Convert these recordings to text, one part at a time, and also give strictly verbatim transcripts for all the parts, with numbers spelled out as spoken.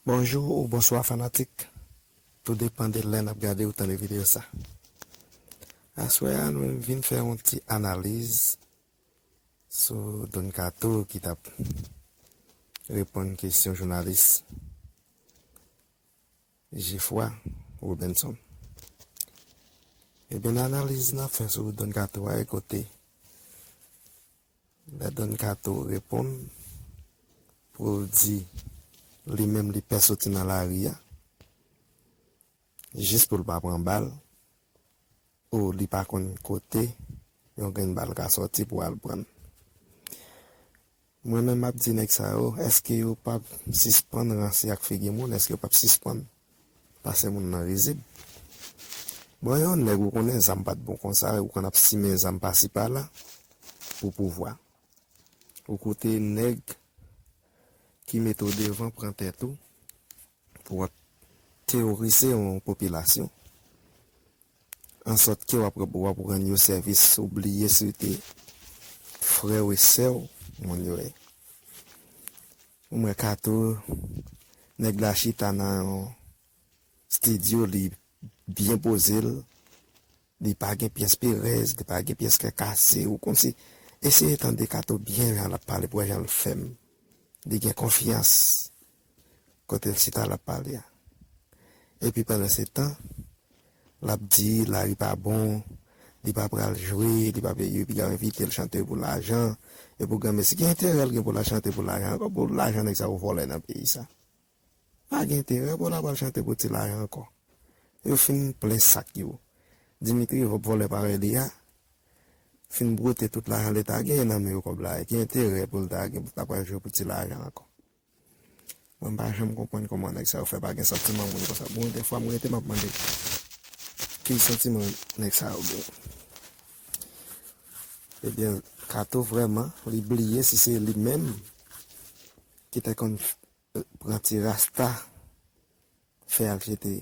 Bonjou ou bonswa fanatik, tou depann de lè n ap gade ou tande videyo sa. Aswè a nou vin fè yon ti analiz sou Don Kato ki t ap reponn kesyon jounalis Jefwa Robenson. Ebyen analiz n ap fè sou Don Kato a e kote lè Don Kato reponn pou l di li menm li pè soti nan lari a jis pou l pa pran bal ou li pa konn kote yon grenn bal ka sòti pou al pran l. Mwen menm m ap di nèg sa yo, èske yo p ap sispann ranse ak figi moun, èske yo p ap sispann pase moun nan rizib? Bon, yon nèg ou konnen zam pa t bon konsa, ou konn ap simen zam pasi pala pou pouvwa. Ou koute nèg ki mete w devan pran tèt ou pou w ap teworize yon popilasyon, ansòt ke w ap, w ap rann yo sèvis, ou bliye si w te frè w e sè w moun yo ye. Ou mwen Kato, nèg la chita nan yon estidyo, li byen poze l, li pa gen pyès perèz, li pa gen pyès kè kase, ou konn si eseye tande Kato byen jan l ap pale pou wè jan l fèm. Li gen konfyans kote l chita l ap pale a. Epi pandan se tan, l ap di lari pa bon, li pa pral jwe, li pa peye, epi y ap envite l chante pou lajan. Epi w granmesi, ki enterè l gen pou l al chante pou lajan ankò, pou lajan nèg sa yo vòlè nan peyi sa? Pa gen enterè pou l ap al chante pou ti lajan ankò. Yo fin plen sak yo. Dimitri Vòb vòlè parèy li a fin bwote tout lajan leta genyen nan men yo kòb la. Ki enterè pou l ta gen pou l ta pral jwe pou ti lajan ankò? Mwen m pa janm konprann kòman nèg sa yo fè pa gen santiman moun konsa. Bon, dèfwa mwen rete m ap mande ki santiman nèg sa yo gen. Ebyen, Kato vrèman, li bliye si se li menm ki te konn pran ti rasta fè al jete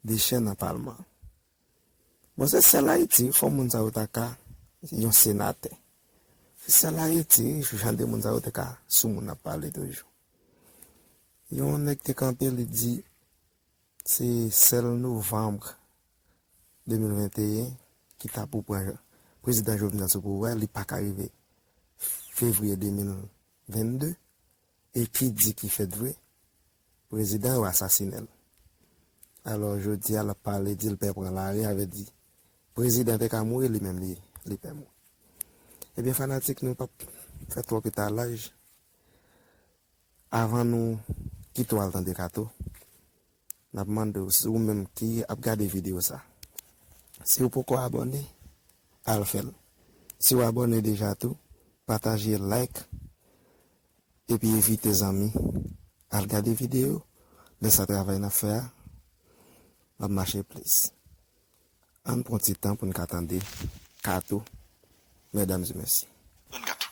dechè nan palman. Bon, se sèl Ayiti wi fò moun sa yo ta ka yon senatè. Se sèl Ayiti wi jan de moun sa yo te ka sou moun ap pale toujou. Yon nèg te kanpe li di se sèl novanm de mil venteyen ki ta pou pran prezidan Jovenel sou pouvwa, li pa ka rive fevriye de mil vennde. E ki di ki fèt vre, prezidan yo asasinen l. Alò, jodi a, l ap pale, di l pè pran lari, avè di, prezidan te ka mouri, li menm li, li pè mouri. Ebyen, fanatik, nou p ap fè twòp etalaj. Avan nou kite w al tande Kato, n ap mande w, si ou menm ki ap gade videyo sa, si ou poko abòne, al fè l. Si w abòne deja tou, pataje, like, epi envite zanmi al gade videyo. Lè sa travay n ap fè a, l ap mache plis. Ann pran ti tan pou n ka tande Kato, medam e mesye. Don Kato.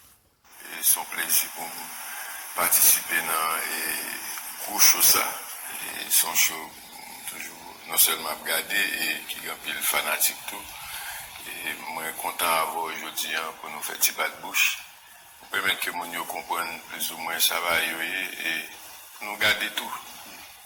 E se yon plezi pou m patisipe nan e, gwo cho sa. E se yon cho m toujou non sèlman ap gade e ki gen anpil fanatik tou. E mwen kontan avè w jodi a pou nou fè ti bat bouch. Pou pèmèt ke moun yo konprann plizoumwen sa bagay yo ye e pou nou gade tou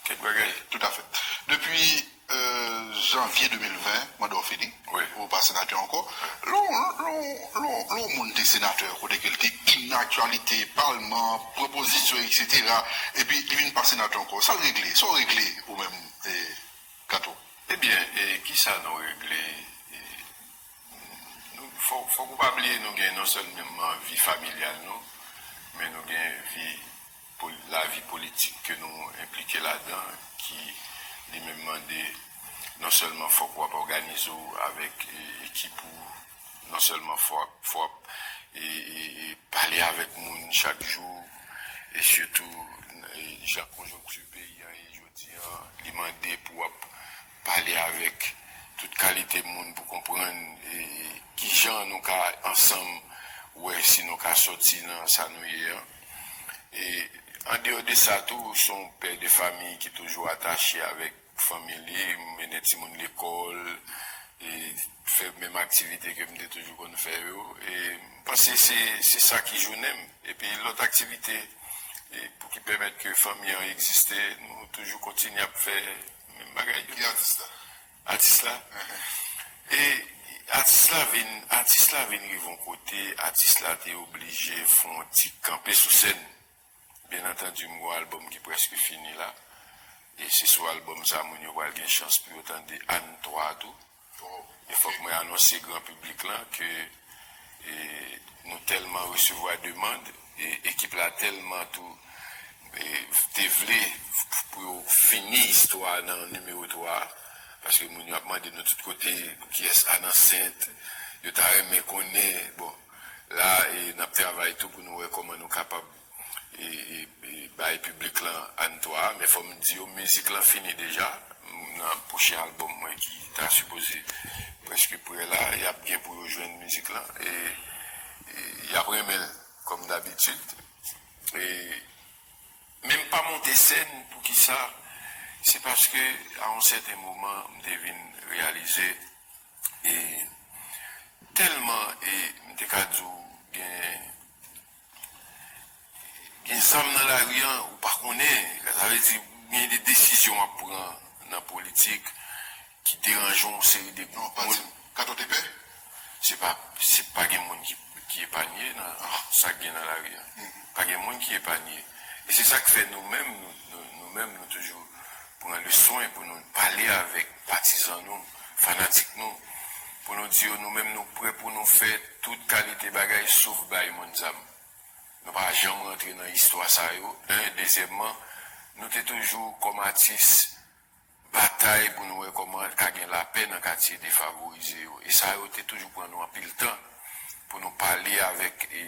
kèk bagay. Toutafè. Depi euh, janvye de mil ven, manda w fini, wi, ou pa senatè ankò. Lè yon moun te senatè, kote ke l te inaktyalite, palman, pwopozisyon, etsetera, epi li vin pa senatè ankò, sa l regle? Sa w regle ou menm, eh, Kato? Ebyen, eh, kisa nou regle? Eh, nou, fòk, fòk ou pa bliye nou gen non sèlman vi familyal nou, men nou gen vi pol-, lavi politik ke nou enplike ladan, ki li menm mande non sèlman fòk w ap òganize w avèk, e, ekip ou, non sèlman fò w ap, fò w ap, e, e, e, pale avèk moun chak jou, e sitou, e, jan konjonkti peyi a ye jodi a, li mande pou w ap pale avèk tout kalite moun pou konprann, e, kijan nou ka ansanm wè si nou ka sòti nan sa nou ye a. E andeyò de sa tou, se yon pè de fanmi ki toujou atache avèk fanmi li, mennen timoun lekòl, e fè menm aktivite ke m te toujou konn fè yo. E m panse se, se sa ki jounen m. Epi lòt aktivite, e pou ki pè, Pèmèt ke fanmi an egziste, nou toujou kontinye ap fè menm bagay yo. Ki atis la? Atis la. E atis la vin, atis la vin rive yon kote, atis la te oblije fè yon ti kanpe sou sèn. Byen antandi, m gon albòm ki prèske fini la. E se sou albòm sa moun yo pral gen chans pou yo tande Ann twa tou. E fòk mwen anonse gran piblik lan ke, e, nou tèlman resevwa demann, e ekip la tèlman tou, e, te vle pou yo fini istwa nan nimewo twa a, paske moun yo ap mande nou tout kote kiyès Ann ansent, yo ta renmen konnen. Bon, la, e, n ap travay tou pou nou wè kòman nou kapab e, e, e bay piblik lan Ann twa a, men fò m di yo, mizik lan fini deja. Nan pwochen albòm mwen ki ta sipoze prèske prè la, y ap gen pou yo jwenn mizik lan. E, e y ap renmen l kòm dabitid. E men m pa monte sèn, poukisa? Se paske a yon sèten moman, m te vin reyalize, e tèlman, e m te ka di w, gen gen zam nan lari an, ou pa konnen. Sa vle di, gen de desizyon w ap pran nan politik ki deranje yon seri de gwoup moun. Kato te pè? Se pa, se pa gen moun ki, ki epanye nan sa k gen nan lari an. Pa gen moun ki epanye. E se sa k fè nou menm, nou, nou, nou menm, nou toujou pran le swen pou nou pale avèk patizan nou, fanatik nou, pou nou di yo, nou menm, nou prè pou nou fè tout kalite bagay, sof bay moun zam. Nou pa janm rantre nan istwa sa yo. En, dezyèmman, nou te toujou, kòm atis, batay pou nou wè kòman ka gen lapè nan katye defavorize yo. E sa yo te toujou pran nou anpil tan pou nou pale avèk, e,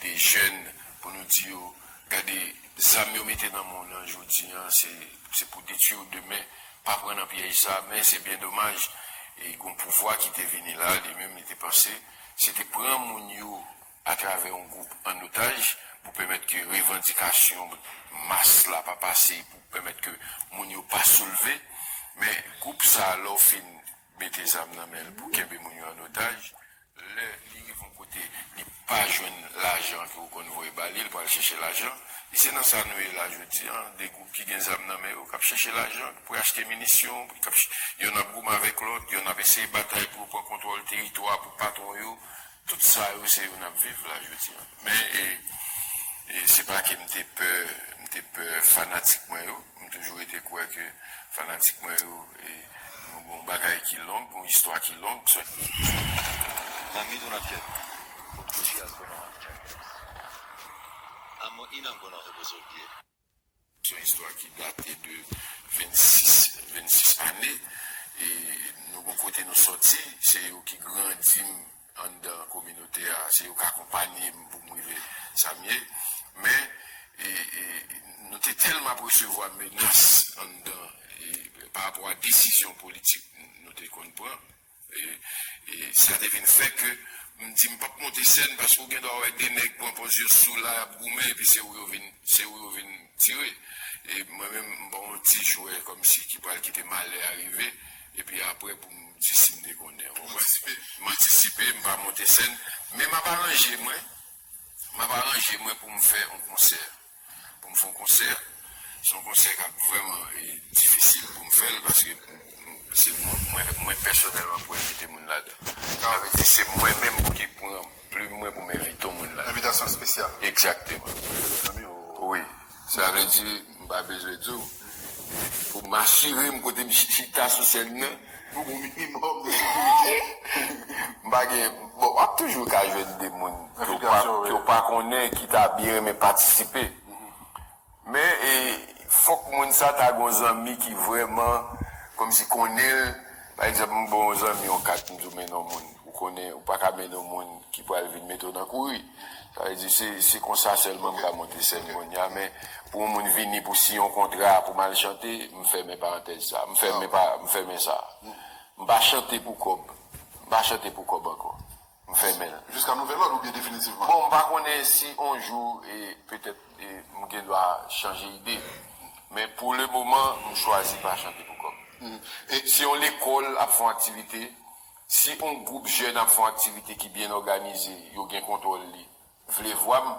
de jèn, pou nou di yo, gade, zam yo mete nan men w lan jodi an, se, se pou detwi w demen. Pa pran nan pyèj sa, men se byen domaj. E gon pouvwa ki te vini la, li menm, li te panse, se te pran moun yo atravè yon gwoup an otaj pou pèmèt ke revandikasyon mas la pa pase, pou pèmèt ke moun yo pa soulve. Men gwoup sa, lè w fin mete zam nan men l pou kenbe moun yo an otaj, lè li rive yon kote, li pa jwenn lajan ke w konn voye ba li, li pral chèche lajan. E se nan sa nou ye la jodi an, de gwoup ki gen zam nan men yo, k ap chèche lajan pou achte minisyon, k ap ch-, yonn ap goumen avèk lòt, yonn ap eseye batay pou yo pran kontwòl teritwa pou patwon yo. Tout sa yo, se yo n ap viv la jodi an. Men, e, e se pa ke m te pè, m te pè fanatik mwen yo. M toujou rete kwè ke fanatik mwen yo, e, nou gon bagay ki long, gon istwa ki long. Mami, tú no entiendes. Tú sí algo no entiendes. Amo, inango no reposo bien. Se yon istwa ki date de vennsis, vennsis ane. E nou gon kote nou sòti, se yo ki grandi m anndan kominote a, se yo k akonpanye m pou m rive sa m ye. Men, e, e, nou te tèlman ap resevwa menas anndan, e, pa rapò a desizyon politik nou te konn pran. E, e sa te vin fè ke m di m p ap monte sèn, paske w gen dwa wè de nèg pran pòz yo sou la, y ap goumen, epi se ou yo vin, se ou yo vin tire. E mwen menm, m pa yon ti jwè kòmsi ki pral kite malè a rive, epi apre pou m di si m te konnen, w konprann? M antisipe, m pa monte sèn, men m ap aranje mwen. M ap aranje mwen pou m fè yon konsè. Pou m fè yon konsè, se yon konsè k ap vrèman, e, difisil pou m fè l, paske se mwen, mwen, mwen pèsonèlman pou envite moun ladan. Sa vle di se mwen menm ki pran plim mwen pou m envite yon moun ladan. Envitasyon espesyal. Egzakteman. Wi. Sa vle di, m pa bezwen di w, pou m asire m kote m chita sou sèn nan. Pou gon minimòm de sekirite. M pa gen, bon, w ap toujou ka jwenn de moun ke w pa, ke w pa konnen ki ta byen renmen patisipe. Men, e, fòk moun sa ta gon zanmi ki vrèman, kòmsi konnen l. Pa egzanp, m ba w yon zanmi yon kat, m di w mennen yon moun. Ou konnen, ou pa ka mennen yon moun ki pral vin mete w nan kouri. Sa vle di, se, se konsa sèlman m ka monte sèn kounye a, men pou yon moun vini pou siyen yon kontra pou m al chante, m fèmen parantèz sa. M fèmen pa, m fèmen sa. M pa chante pou kòb. M pa chante pou kòb ankò. M fèmen l. Jiska nouvèl òd oubyen definitivman? Bon, m pa konnen si on jou, e, petèt, e, m gen dwa chanje ide. Men pou le moman, m chwazi pa chante pou kòb. Si on lekòl ap fè on aktivite, si on gwoup jèn ap fè on aktivite ki byen òganize, yo gen kontwòl li, vle vwa m,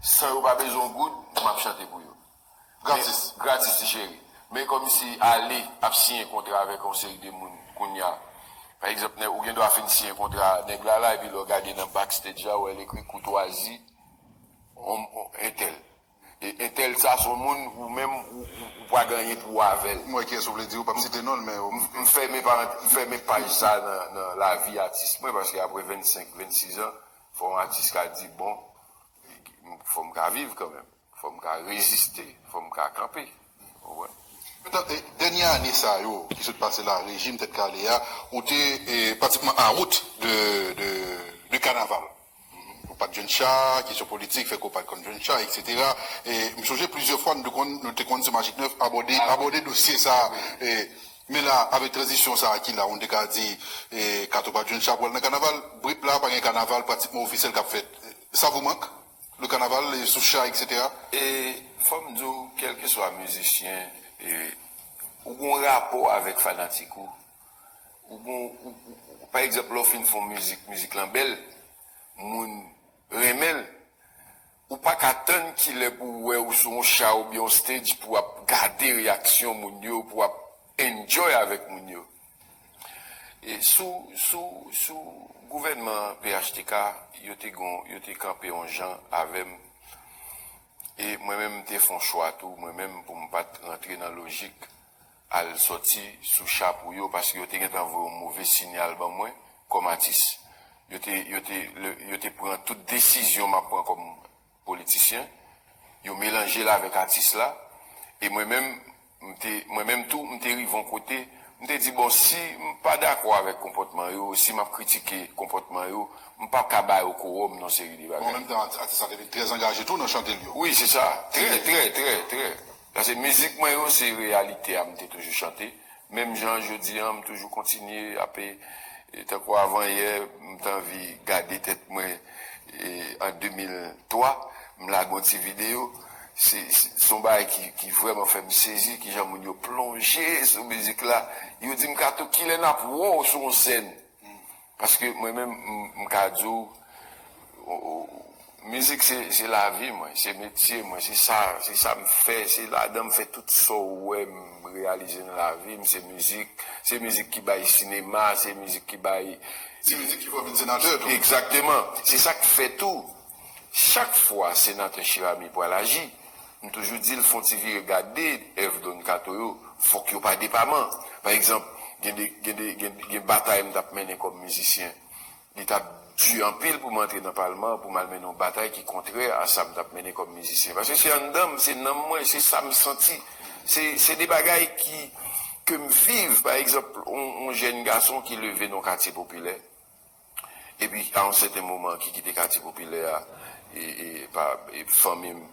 san yo pa bezwen on goud, m ap chante pou yo. jere. Men kòmsi Ale ap siyen kontra avèk yon seri de moun kounye a. Pa egzanp, nèg, ou gen dwa fin siyen kontra nèg la la, epi lè w gade nan backstage la, ou wè l ekri koutwazi, on, on, entèl. E entèl sa, se yon moun ou menm, ou, ou, ou pa gen anyen pou w avè l. M wè kiyès ou vle di, ou p ap site non l, men ou M, m fèmen pa, m fèmen paj sa nan, nan lavi atis mwen, paske apre vennsenk, vennsis an, fò yon atis ka di, bon, fò m ka viv kanmenm. Fò m ka reziste, fò m ka kanpe. Ou konprann? Poutan, e, dènye ane sa yo, ki sot pase la, rejim Tèt Kale a, ou te, e, pratikman out de, de, de kanaval. Ou pa t jwenn cha, kesyon politik fè ke w pa t konn jwenn cha, etsetera. E m sonje plizyè fwa nou te konn, nou te konn sou Magik nèf abòde, abòde dosye sa a. E, men la, avèk tranzisyon sa a ki la, ou te ka di, e, Kato pa t jwenn cha pou al nan kanaval. Brip la, pa gen kanaval pratikman ofisyèl k ap fèt. Sa vou mank? Le kanaval, e, sou cha, etsetera. E fò m di w, kèlkeswa mizisyen, e, ou gen yon rapò avèk fanatik ou. Ou gen, ou, ou, ou, pa egzanp, lè w fin fè yon mizik, mizik lan bèl, moun renmen l, ou pa ka tann kilè pou w wè ou sou yon cha oubyen yon stage pou w ap gade reyaksyon moun yo, pou w ap enjoy avèk moun yo. E sou, sou, sou gouvènman P H T K, yo te gon, yo te kanpe yon jan avè m. E mwen menm, m te fè yon chwa tou, mwen menm, pou m pa t rantre nan lojik al sòti sou cha pou yo, paske yo te gentan voye yon move sinyal ban mwen kòm atis. Yo te, yo te, le, yo te pran tout desizyon m ap pran kòm politisyen, yo melanje l avèk atis la, e mwen menm, m te, mwen menm tou, m te rive yon kote, m te di, bon, si m pa dakò avèk konpòtman yo, si m ap kritike konpòtman yo, m p ap ka ba yo kowòm nan seri de bagay. Bon, an menm tan, atis la te vin trè angaje tou nan chante l yo. Wi, se sa. Trè, trè, trè, trè. Paske mizik mwen yo, se reyalite a m te toujou chante. Menm jan jodi a, m toujou kontinye ape, e, tankou avan yè, m t anvi gade tèt mwen, e, an de mil twa, m lage yon ti videyo. Se, se, se yon bagay ki, ki vrèman fè m sezi, kijan moun yo plonje sou mizik la. Yo di m, Kato, kilè n ap wè w sou yon sèn? Paske mwen menm, m, m ka di w, o, o, mizik se, se lavi mwen, se metye mwen, se sa, se sa m fè, se ladan m fè tout sa w wè m reyalize nan lavi m, se mizik, se mizik ki bay sinema, se mizik ki bay. Se mizik ki fè w vin senatè tou. Egzakteman. Se sa k fè tou. Chak fwa senatè Cheramy pral aji, m toujou di l, fè yon ti vire gade èv Don Kato yo, fòk yo pa depaman. Pa egzanp, gen de, gen de, gen, gen batay m t ap mennen kòm mizisyen. Li t ap di anpil pou m antre nan palman an, pou m al mennen yon batay ki kontrè a sa m t ap mennen kòm mizisyen. Paske se anndan m, se nanm mwen, se sa m santi. Se, se de bagay ki, ke m viv. Pa egzanp, yon, yon jèn gason ki leve nan yon katye popilè, epi a yon sèten moman ki kite katye popilè a, e, e, pa, e, fanmi m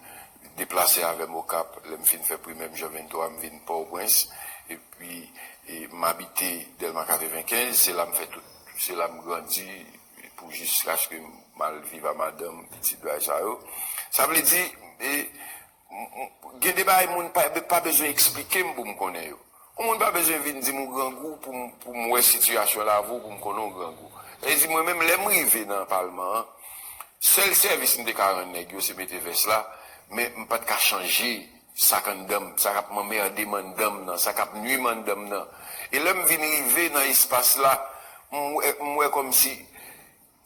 deplase avè m Okap, lè m fin fè primè m Jan venntwa, m vin Pòtoprens, epi, e, m abite Dèlma katrevenkenz, se la m fè tout, se la m grandi, pou jiskaske m al viv a madanm, pitit, bagay sa yo. Sa vle di, e, m, m, gen de bagay moun pa, pa bezwen eksplike m pou m konnen yo. Yon moun pa bezwen vin di m ou grangou pou m, pou m wè sitiyasyon lavi w, pou m konnen w grangou. Sa vle di, mwen menm, lè m rive nan palman an, sèl sèvis m te ka rann nèg yo, se mete vès la, men m pa t ka chanje sa k anndan m, sa k ap anmède m anndan m nan, sa k ap nwi m anndan m nan. E lè m vin rive nan espas la, m wè, m wè kòmsi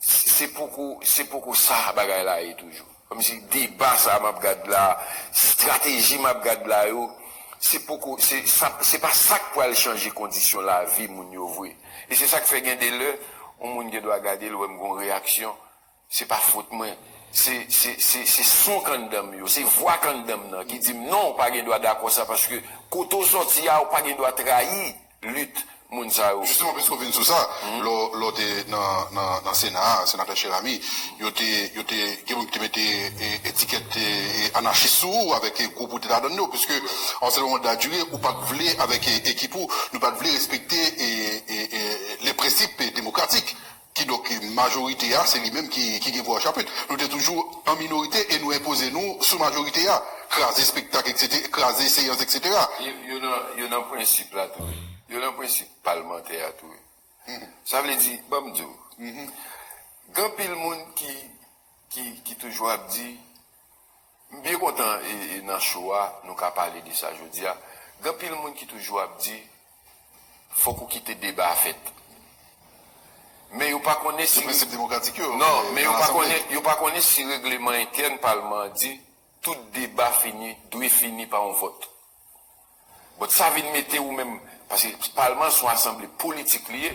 se poko, se poko sa bagay la ye toujou. Kòmsi deba sa m ap gad la, estrateji m ap gad la yo, se poko, se sa, se pa sa k pral chanje kondisyon lavi moun yo vre. E se sa k fè gen de lè, yon moun gen dwa gade l, wè m gon reyaksyon, se pa fot mwen. Se, se, se, se son k anndan m yo, se vwa k anndan m nan ki di m, non, ou pa gen dwa dakò sa, paske kote w sòti a, ou pa gen dwa trayi lit moun sa yo. Jisteman, piske w vin sou sa, lè w, lè w te nan, nan, nan Sena a, senatè Cheramy, yo te, yo te, gen moun ki te mete, e, etikèt, e, e, anachis sou ou avèk, e, gwoup ou te ladann yo, piske an sèl moman de la dire, ou pa t vle avèk, e, ekip ou, nou pa t vle respekte, e, e, e, les principes démocratiques. Kidonk, majorite a, se li menm ki, ki gen vwa chapit. Nou te toujou an minorite e nou enpoze nou sou majorite a. Kraze espektak, etsetera, kraze seyans, etsetera. Yo, yo nan, yo nan prensip la tou wi. Yo nan prensip palmantè a tou wi. Sa vle di, ban m di w, gen anpil moun ki, ki, ki toujou ap di, M byen kontan e, e nan show a, nou ka pale de sa jodi a. Gen anpil moun ki toujou ap di, fòk ou kite deba a fèt. Men yo pa konnen si... Se prensip demokratik yo. Non, men yo pa konnen, yo pa konnen si regleman entèn palman an di tout deba fini, dwe fini pa yon vòt. But sa vin mete ou menm, paske palman se yon asanble politik li ye.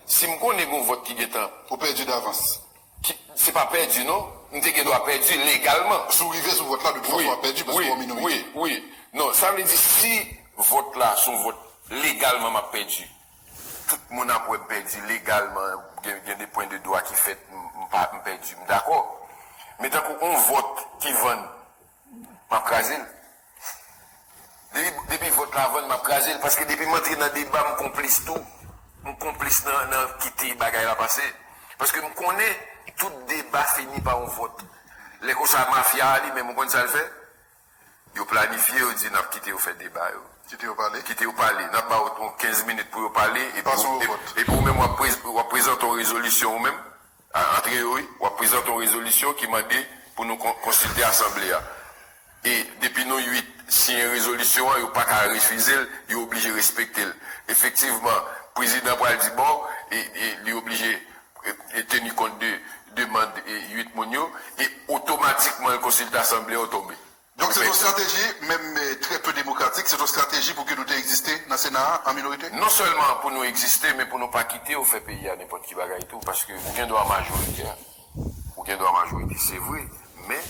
Si m konnen gen yon vòt ki gentan... Ou pèdi davans. Se pa pèdi non, m te gen dwa pèdi legalman. Si w rive sou vòt la, de tout fason w ap pèdi paske w an minorite. Wi, wi. Non, sa vle di si vòt la se yon vòt legalman m ap pèdi, tout moun ap wè m pèdi legalman, gen, gen de pwen de dwa ki fèt, m, m pa, m pèdi, m dakò. Men tankou yon vòt ki vann, m ap kraze l. Depi, depi vòt la vann, m ap kraze l, paske depi m antre nan deba, m konplis tou. M konplis nan, nan kite bagay la pase. Paske m konnen tout deba fini pa yon vòt. Lè konsa, mafya a li menm, ou konn sa l fè? Yo planifye, yo di n ap kite yo fè deba yo. Kite yo pale. Kite yo pale. N ap ba yo yon kenz minit pou yo pale, epi, epi ou menm w ap, w ap prezante yon rezolisyon ou menm. Antre yo wi, w ap prezante yon rezolisyon ki mande pou nou konsilte asanble a. E depi nou uit siyen rezolisyon an, yo pa ka refize l, yo oblije respekte l. Efektivman, prezidan pral di bon, e, e li oblije e, e teni kont de demann e, uit moun yo, e otomatikman l konsilte asanble an tonbe. Donk se yon strateji, menm trè pe demokratik, se yon strateji pou ke nou te egziste nan Sena a an minorite? Non sèlman pou nou egziste, men pou nou pa kite yo fè peyi a nenpòt ki bagay tou, paske ou gen dwa majoritè, ou gen dwa majorite, se vre, men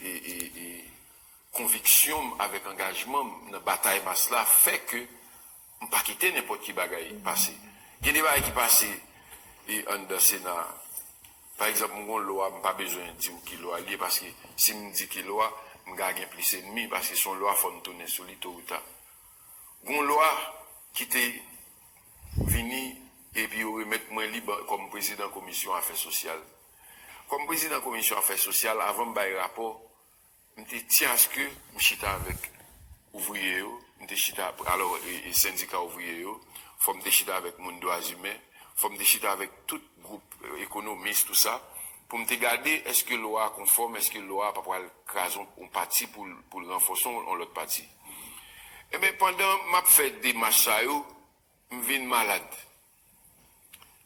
e, e, e, konviksyon m avèk angajman m nan batay mas la fè ke m pa kite nenpòt ki bagay pase. Gen de bagay ki pase e anndan Sena a. Pa egzanp, m gon lwa, m pa bezwen di w ki lwa l ye, paske si m di ki lwa, m ka gen plis ènmi, paske se yon lwa fò m tounen sou li to ou ta. Gon lwa ki te vini epi yo remèt mwen li kòm prezidan komisyon afè sosyal. Kòm prezidan komisyon afè sosyal, avan m bay rapò, m te tyen aske m chita avèk ouvriye yo, m te chita, alò, e, e sendika ouvriye yo, fò m te chita avèk moun dwa imen, fò m te chita avèk tout gwoup, e, ekonomis, tou sa, pou m te gade èske lwa a konfòm, èske lwa a pa pral kraze yon, yon pati pou l, pou l ranfòse yon, yon lòt pati. Ebyen, pandan m ap fè demach sa yo, m vin malad.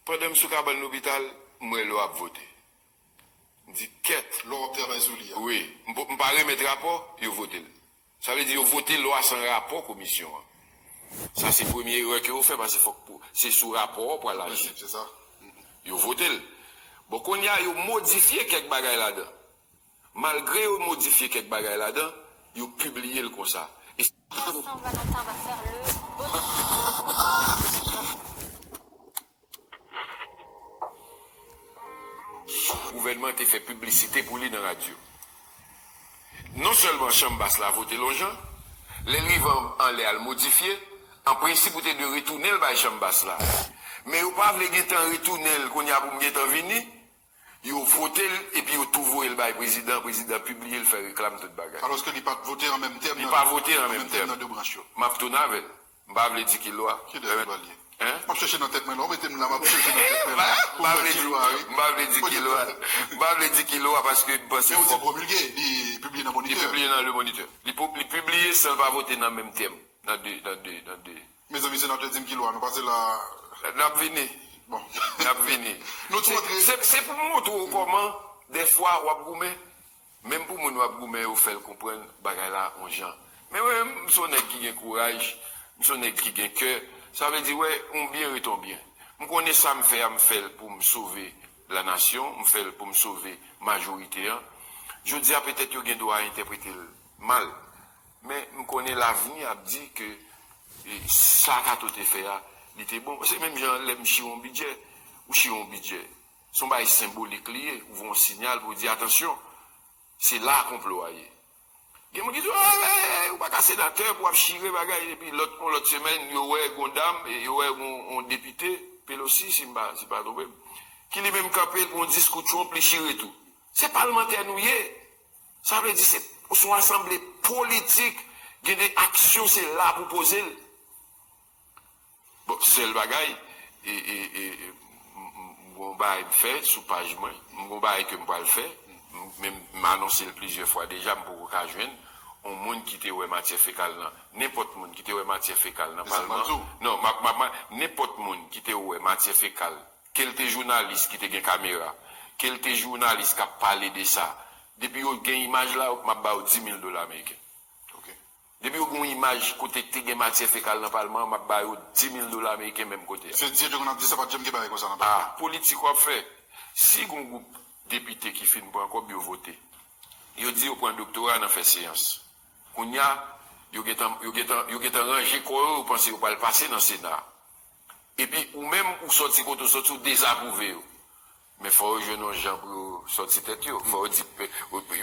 Pandan m sou kabann lopital, m wè lwa ap vote. M di, kèt! Lwa w ap travay sou li a. Wi. M pa remèt rapò, yo vote l. Sa vle di yo vote lwa san rapò komisyon an. Sa se premye erè ke yo fè, paske fòk pou, se sou rapò w pral aji. Yo vote l. Bon, kounye a, yo modifye kèk bagay ladan. Malgre yo modifye kèk bagay ladan, yo pibliye l konsa. E Vincent Valentin va faire le... Gouvènman te fè piblisite pou li nan radyo. Non sèlman chanm bas la vote l yon jan, lè l rive anlè a l modifye, an prensip ou te dwe retounen l bay chanm bas la. Men yo pa vle gentan retounen l kounye a pou m gentan vini, yo vote l epi yo tou voye l bay prezidan, prezidan pibliye l, fè reklam, tout bagay. Alòske li pa t vote an menm tèm nan de branch yo. Li pa vote an menm tèm. M ap tounen avè l. M pa vle di ki lwa. Ki lè lwa li ye? Hein? M ap chèche nan tèt mwen la, ou mete m la, m ap chèche nan tèt mwen la. M pa vle di ki lwa, wi. M pa vle di ki lwa. M pa vle di ki lwa paske m panse fòk. Men ou di l pwomilge, li pibliye nan Moniteur. Li pibliye nan Le Moniteur. Li pibliye san l pa vote nan menm tèm. Nan de, nan de, nan de. Mezanmi, senatè, di m ki lwa, nou pase la. N ap vini. Bon. N ap vini. Nou tou antre. Se, se pou m montre w kòman, dèfwa, w ap goumen. Menm pou moun w ap goumen yo fè l konprann bagay la yon jan. Men mwen menm, m se yon nèg ki gen kouraj, m se yon nèg ki gen kè. Sa vle di, wè, yon byen ret yon byen. M konnen sa m fè a, m fè l pou m sove lanasyon, m fè l pou m sove majorite an. Jodi a, petèt yo gen dwa entèprete l mal. Men m konnen lavni ap di ke e, sa Kato te fè a, li te bon. Se menm jan lè m chire yon bidjè, ou chire yon bidjè. Se yon bagay senbolik li ye, ou voye yon siyal pou w di, atansyon, se la konplo a ye. Gen moun ki di, o, e, e, ou pa ka senatè pou w ap chire bagay, epi lòt, yon lòt semèn, yo wè gon dam, e, yo wè gon, yon depite, Pelosi, si m pa, si m pa twonpe m, ki li menm kanpe l pou yon diskou Trump, li chire tou. Se palmantè nou ye. Sa vle di se, se yon asanble politik, gen de aksyon se la pou poze l. Bon, sèl bagay, e, e, e, e, m, m, m gon bagay m fè sou paj mwen, m gon bagay ke m pral fè, m, men m anonse l plizyè fwa deja, m poko ka jwenn, yon moun ki te wè matyè fekal nan, nenpòt moun ki te wè matyè fekal nan palman, non, m ap, m ap, m ap, nenpòt moun ki te wè matyè fekal, ke l te jounalis ki te gen kamera, ke l te jounalis k ap pale de sa, depi yo gen imaj la, m ap ba yo di mil dola ameriken. Depi yo gen yon imaj kote te gen matyè fekal nan palman an, m ap ba yo di mil dola ameriken menm kote a. Se di yo konn ap di sa, pa t janm gen bagay konsa nan palman. Ah, politik w ap fè. Si gen yon gwoup depite ki fin pran kòb yo vote, yo di yo pran doktora nan fè seyans. Kounye a, yo gentan, yo gentan, yo gentan ranje kò yo, yo panse yo pral pase nan Sena. Epi ou menm, ou sòti kote w sòti, ou dezapwouve yo. Men fò yo jwenn yon jan pou yo sòti tèt yo. Fò yo di, pe-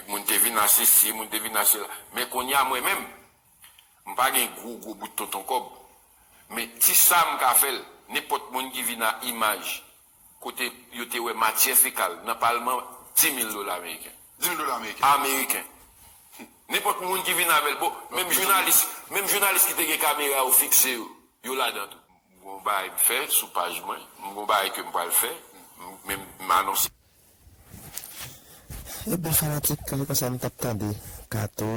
moun te vin asesi, moun te vin asela. Men kounye a, mwen menm, m pa gen gwo, gwo bout tonton kòb. Men ti sa m ka fè l, nenpòt moun ki vin a imaj, kote yo te wè matyè fekal nan palman, di mil dola ameriken. Di mil dola ameriken. Ameriken. Nenpòt moun ki vin avè l, bon, menm jounalis, menm jounalis ki te gen kamera yo fikse yo, yo ladan tou. M gon bagay m fè sou paj mwen, m gon bagay ke m pral fè, m- men m anonse. Ebyen, fanatik, se konsa m t ap tande Kato,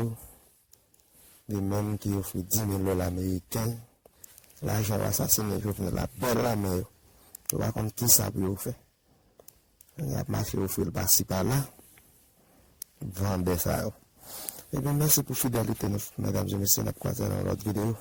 li menm ki ofri di mil dola ameriken, lajan yo asasinen Jovenel la bèl nan men yo. Yo pa konn kisa pou yo fè. Y ap mache ofri l pasi pala. Vandè sa yo. Ebyen, mèsi pou fidelite nou, medam e mesye, n ap kwaze nan lòt videyo.